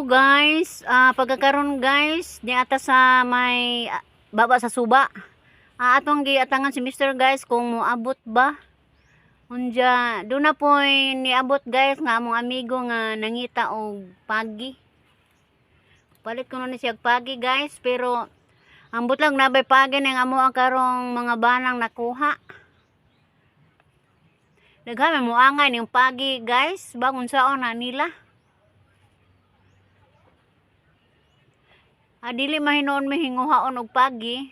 Hello guys, pagkakaroon guys, niata sa may baba sa suba. Atong giatangan si Mr. guys kung moabot ba. Unja, doon na po'y niabot guys nga among amigo nga nangita og pagi. Palit ko ni siya og pagi guys, pero ambot lang nabay pagi ning amo ang karong mga banang nakuha. Daghan man moangay ning pagi guys, bangon saon na nila. Dili mahinoon mi hinguhaon og pagi.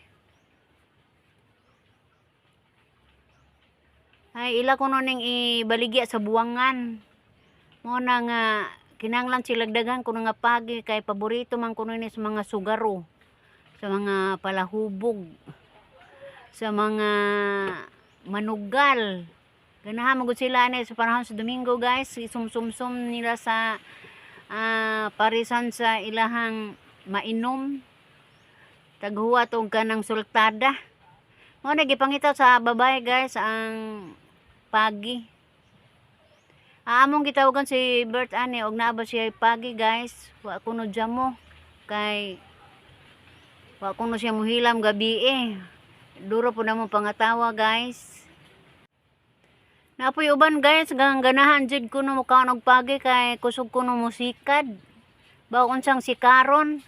Ay ila kuno ning ibaligya sa buwangan. Mao na nga kinahanglan sila daghan kuno nga pagi kay paborito man kuno ni sa mga sugaro, sa mga palahubog, sa mga manugal. Ganahan man gud sila ani sa panahon sa Domingo guys, isumsumsum nila sa parisan sa ilahang mainom, taghuwat og kanang sultada. Mao na gipangita sa babae guys ang pagi. Among gitawagan si Bert ani og naa ba siya pagi guys, wa kuno jamo kay wa kuno siya muhilam gabi eh. Duro po na mo pangatawa guys. Napoy uban guys, gang ganahan jud kuno mukaon og pagi kay kusog kuno musikad. Bawo unsang sikaron.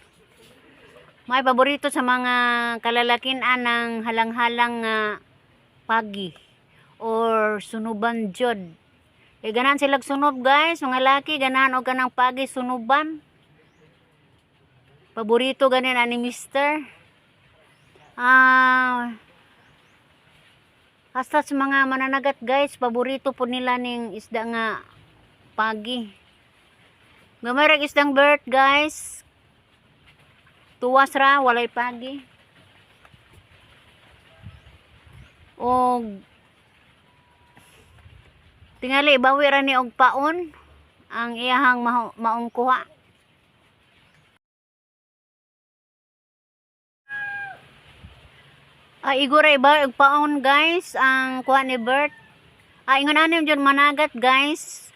May paborito sa mga kalalakin anang halang-halang nga pagi or sunuban jud. E ganahan sila sunob guys, mga laki ganahan og kanang pagi sunuban. Paborito ganin ani mister. Hasta sa mga mananagat guys, paborito po nila ning isda nga pagi. Gamay ra isdang bird guys. Tuwas ra walay pagi. Og tingali bawi ra ni og paon ang iyahang maong kuha. Igor ra ibawi og paon guys ang kuha ni Bert. Ingon ani jud managat guys.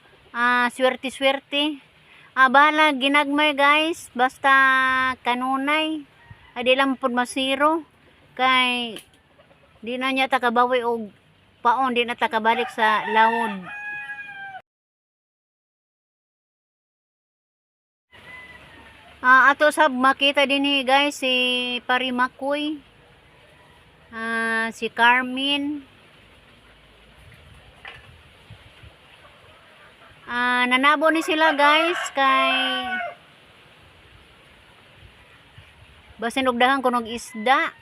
Swerte-swerte. Bahala ginagmay guys, basta kanunay. Ay di lang pud masiro kay di na niya takabawi og paon, di na takabalik sa lawod. Ato sab makita dinhi guys si Parimakoy. Si Carmen. Nanabo ni sila guys kay basin og dahan kunog isda.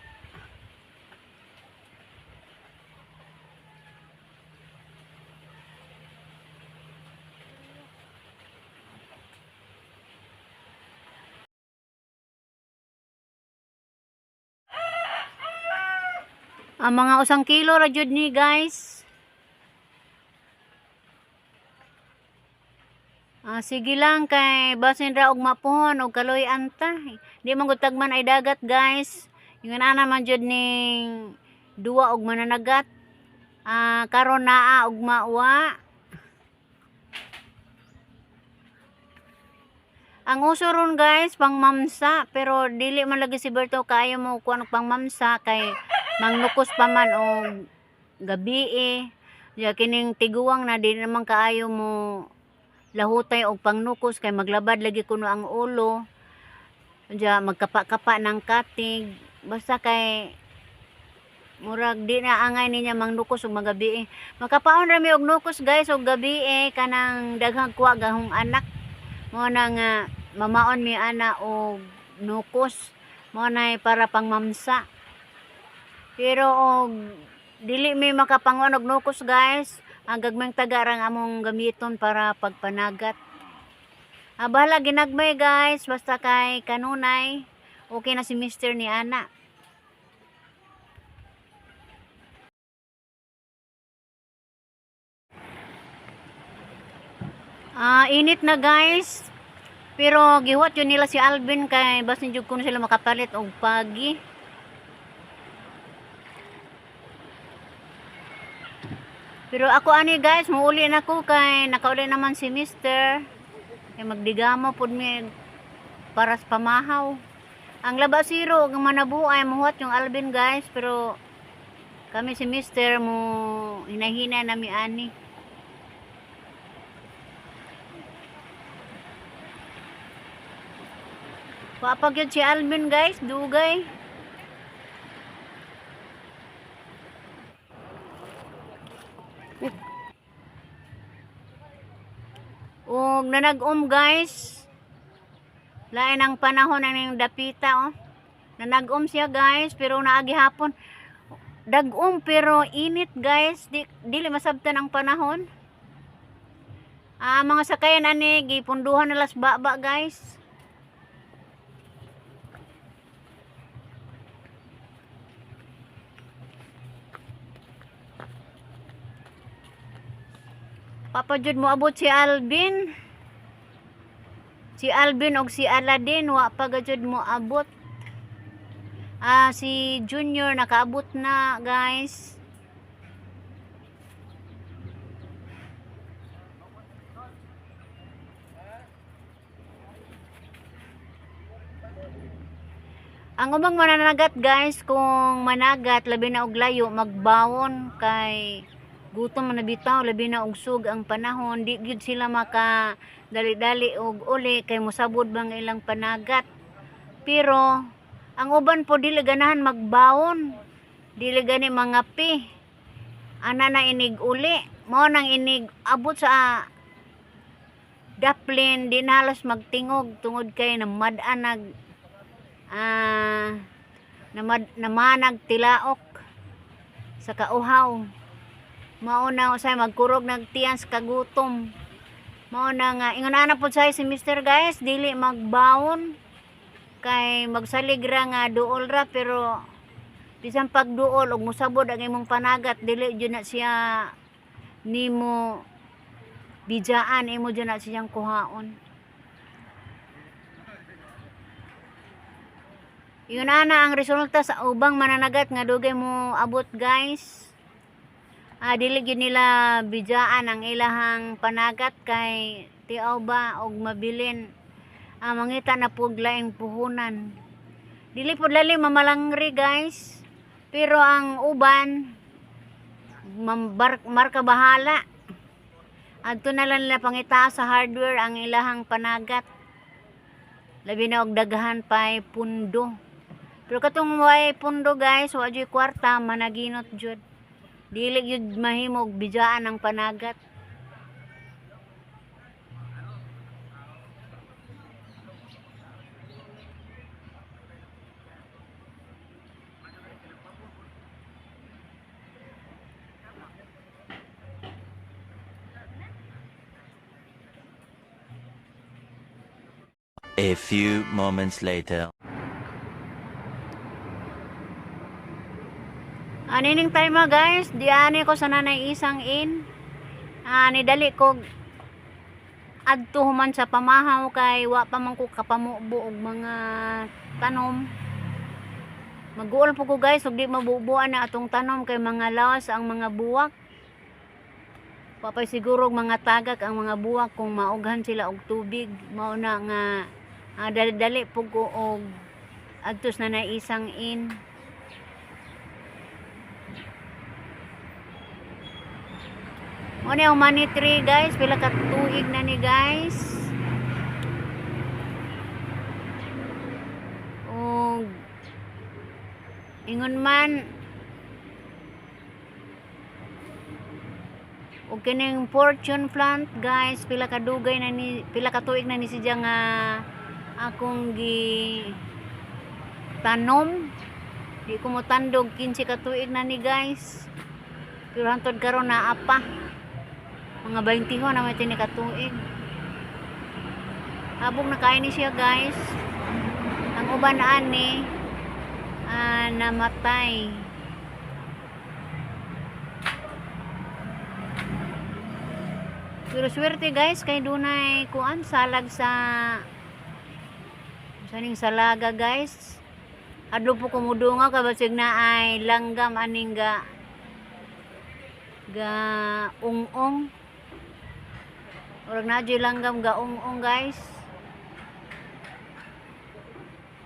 Ang mga 1 kilo ra jud ni guys. Sige lang kay basin ra og mapuhon og kaloy anta. Di man gud tagman ay dagat guys. Ingon ana man jud ning duwa og mananagat. Karon naa og mawa. Ang uso ron guys pangmamsa, pero dili man lagi si Berto kaayo mo kuan og pangmamsa kay mangnukos pa man og gabi eh. Ya kining tiguang na di naman kaayo mo lahutay og pangnukos kay maglabad lagi kuno ang ulo. Diya magkapa-kapa ng katig. Basta kay murag di na angay niya mangnukos og magabi eh. Makapaon ra mi og nukos guys og gabi eh kanang daghang kuha gahong anak. Mao na nga mamaon mi ana og nukos. Mao na para pangmamsa. Pero og dili mi makapanguan og nukos guys, ang gagmayng taga rang among gamiton para pagpanagat. Bahala ginagmay guys, basta kay kanunay, okay na si mister ni ana. Init na guys. Pero gihuwat yun nila si Alvin kay basin jud kuno sila makapalit og pagi. Pero ako ani guys, muuli na ko kay nakauli naman si mister. Kay magdigamo pud mi para sa pamahaw. Ang labasiro ug ang manabuay muhuwat yung Alvin, guys, pero kami si Mister mo hinahina nami ani. Papag yun si Alvin, guys, dugay. Og nanag-om, guys. Lain ang panahon ang dapita, oh. Nanag-om siya, guys, pero naagi hapon. Dag-om pero init, guys. Dili masabtan ang panahon. Ah, mga sakayan ani gipunduhan na las baba, guys. Papa jud mo abot si Alvin. Si Alvin og si Aladdin wa pa gajud mo abot. Ah, si Junior nakaabot na, guys. Ang ubang mananagat, guys, kung managat labi na og layo, magbawon kay gutom man na bitaw, labi na og sug ang panahon, di gyud sila maka dali-dali og uli kay mosabod bang ilang panagat. Pero ang uban po dili ganahan magbawon, dili gani mangapi. Ana na inig uli, mao nang inig abot sa daplin di na halos magtingog tungod kay namad-an nag namanag tilaok sa kauhaw. Mao na usay magkurog nagtiyan sa kagutom. Mao na nga ingon ana pud say si Mister, guys, dili magbawon kay magsalig ra nga duol ra, pero bisan pagduol og mosabod ang imong panagat, dili jud na siya nimo bijaan, imo jud na siyang kuhaon. Yun ana ang resulta sa ubang mananagat nga dugay mo abot, guys. Ah, dili gyud nila bijaan ang ilahang panagat kay tiaw ba og mabilin. Ah, mangita na pug laing puhunan. Dili pud lali mamalangri, guys. Pero ang uban marka bahala. Adto na lang nila pangita sa hardware ang ilahang panagat. Labi na og daghan pay pundo. Pero katong way pundo, guys, wa juy kwarta, managinot jud. Dili jud mahimog bijaan ang panagat. A few moments later. Anining time mo, guys, diani ko sa Nanay Isang Inn. Ani dali ko adto human sa pamahaw kay wa pa man ko kapamubo og mga tanom. Maguol po ko, guys, ug di mabubuan na atong tanom kay mga lawas ang mga buwak. Wa pa'y siguro og mga tagak ang mga buwak kung maughan sila og tubig. Mao na nga dali-dali po ko og adto sa Nanay Isang Inn. Mo ni ang money tree, guys, pila ka tuig na ni, guys. Og ingon man og kining fortune plant, guys, pila ka dugay na ni, pila ka tuig na ni siya nga akong gi tanom. Di ko mo tandog 15 ka tuig na ni, guys. Pero hantod karon naa pa. Mga 20 ho na may tini ka tuig. Habog na kain ni siya, guys. Ang uban ani namatay. Pero swerte, guys, kay dunay kuan salag sa ning salaga, guys. Adlo po kumudunga ka basig na ay langgam aning ga ung-ong. Murag na dyo'y langgam ga ung-ong, guys.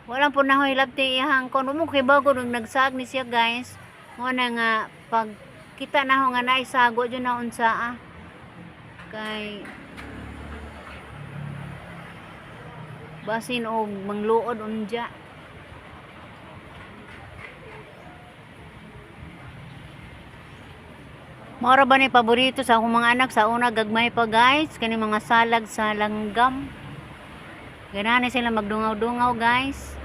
Walang po na hilabti iyang kon mo kay bago nung nagsaag ni siya, guys. Mo na nga pag kita na ho nga naisago jud na unsa ah. Kay basin og mangluod unja. Mora ba ni paborito sa akong mga anak sa una gagmay pa, guys, kani mga salag sa langgam. Ganahan ni sila magdungaw-dungaw, guys.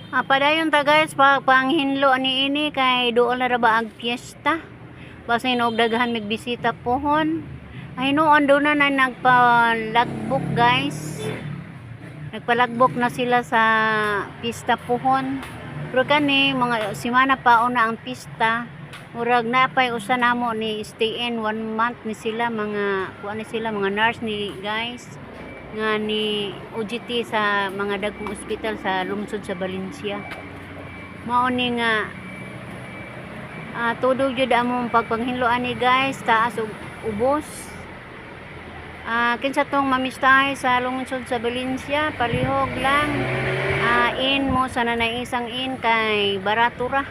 Ah, padayon ta, guys, pa panghinlo ani ini kay duol na ra ba ang piyesta. Basin og daghan migbisita pohon. Ay noon doon na na nagpalagbok, guys. Nagpalagbok na sila sa pista pohon. Pero kani mga simana pa una ang pista. Murag na pay usa namo ni stay in one month ni sila, mga kuan ni sila, mga nurse ni, guys, nga ni OGT sa mga dagkong ospital sa lungsod sa Valencia. Mao ni nga tudog jud among pagpanghinlo ani, guys, taas ug ubos. Kinsa tong mamistahay sa lungsod sa Valencia, palihog lang. In mo sa Nanay Isang Inn kay barato ra.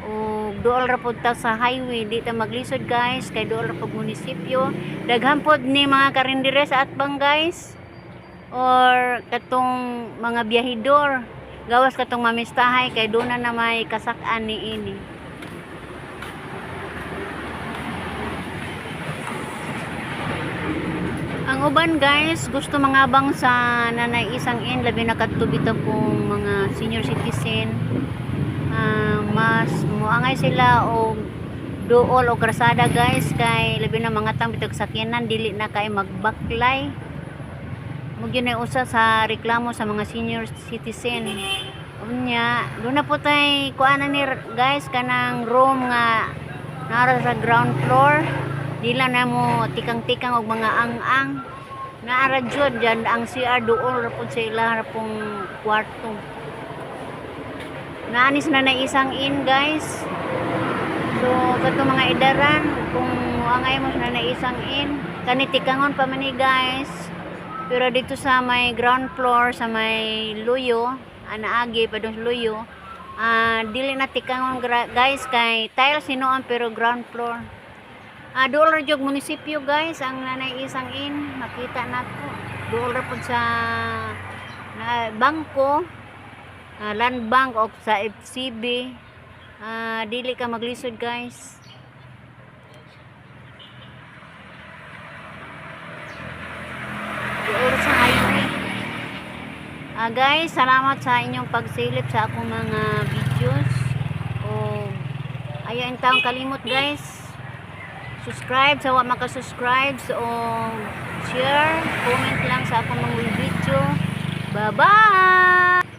O dool ra pud ta sa highway, di ta maglisod, guys, kay dool ra pud munisipyo. Daghan pod ni mga karindere sa atbang, guys, or katong mga biyahidor. Gawas katong mamistahay kay doon na na may kasak-an ni ini. Ang uban, guys, gusto mangabang sa Nanay Isang Inn, labi na kadto bitaw pong mga senior citizen. Mas muangay sila og duol o krasada, guys, kay labi na mga tang bitag sakyanan dili na kay magbaklay. Mo gyud ay usa sa reklamo sa mga senior citizen. Unya, doon na po tay kuan ni, guys, kanang room nga nara sa ground floor. Dila na mo tikang-tikang og mga ang-ang. Naara jud dyan ang CR, duol ra pud sa ila ra pong kwarto. Naanis na na Isang Inn, guys. So kato mga idaran, kung angay mo sa Nanay Isang Inn, kani tikangon pa man ni, guys. Pero dito sa may ground floor sa may Luyo, anaagi pa doon sa Luyo, dili na tikangon, guys, kay tiles hinuon pero ground floor. Duol ra jud munisipyo, guys, ang Nanay Isang Inn, makita nato. Duol ra pud sa na bangko, Land Bank o sa FCB. Dili ka maglisod, guys. Duol sa highway. Guys, salamat sa inyong pagsilip sa akong mga videos. O ayaw taong kalimot, guys. Subscribe sa wa maka-subscribe o share, comment lang sa akong mga video. Bye-bye!